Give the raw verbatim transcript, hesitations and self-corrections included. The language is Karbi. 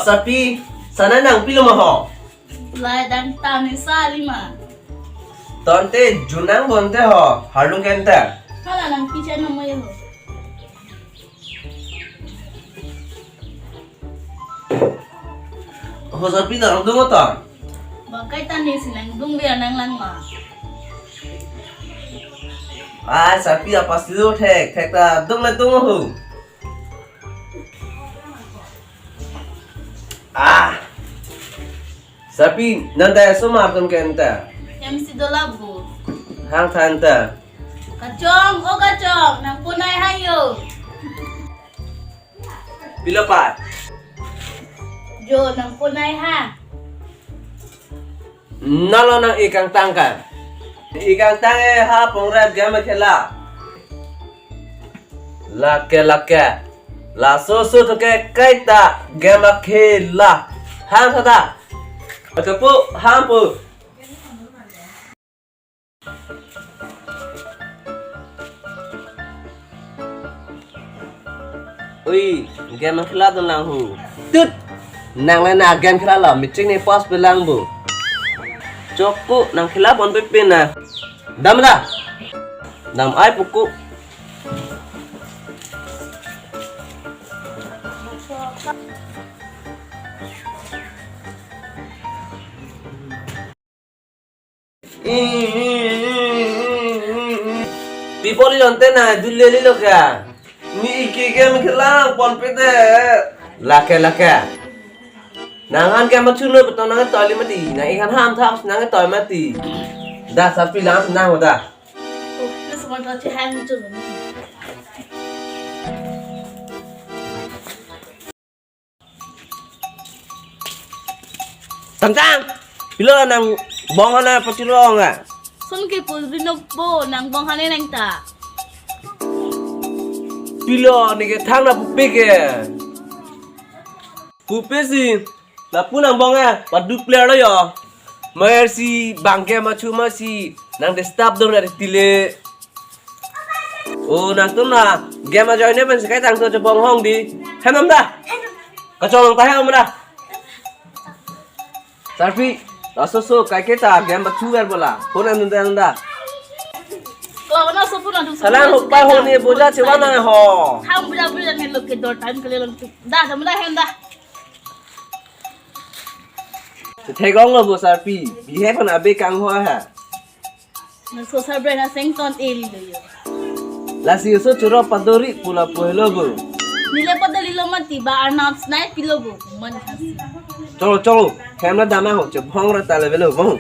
Sarpi, sana nangpilo ma ho? Lai dangtang ne sa lima. Tangte junang bonte ho, harlung kenta. Hala nangpi chai nang mo ye ho. Ho Sarpi nangdung oton. Bakai tani si nangdung biar nang lang ma. Ah, Sarpi apa silo thek, thek ta dung le dung ho. Ah. Sarpi, nang ta sumar tum kenta. Em si dola bu. Hang than ta. Kachong, o kachong, nang punai hayo. Pilo pat. Jo, nang punai ha. Nalo nang ikang tangka. Ikang tang e ha pongrep game khela. Lake lake. Laso so to ke kaita game khela. Ham thata. Atapu ham pu. Ui, game khela dun lang hu. Tut. Nang le na game khela lo, meeting ne pos pe lang bu. Chokku nang khela bon pe pin na. Dam la. Dam ai puku. Pi poli lonte na dule lilo ka. Mi iki ke mi kelang pon pete. Lake lake. Nang an ke ma chuno beton nang toi li mati. Nang ikan ham thap nang toi mati. Da Sarpi lang nang da. Oh, lu semua tu cihang tu. Tangtang, pilo nang bong hana pachirong a? Sun ke pudri no bo nang bong hana nang ta. Pilo ni ke thang na pupe ke. Pupe si, lapu nang bong a, padu player lo yo. Mer si bangke machu ma si nang disturb dor dari tile. O nang tum na game ajoine pen sekai tang to chobong hong di. Hem nam da. Kachong ta hem da. Sarpi, laso so kai ke ta game bachu ver bola. Phone an da da. Kalau na so phone an. Salang hok pa hone boja chewa na ho. Ham boja boja ne loke dor time ke le long tu. Da da mula hem da. Thek ong lo bo Sarpi, bihek hon abe kang ho ha. Na so Sarpi na seng ton e li lo yo. Lasi so churo padori pula po helo bo. Nile padori lo mati ba Arnab snai pilo bo. Man kasi. Cholo cholo, hem la dama ho, chobong ra ta le velo bo.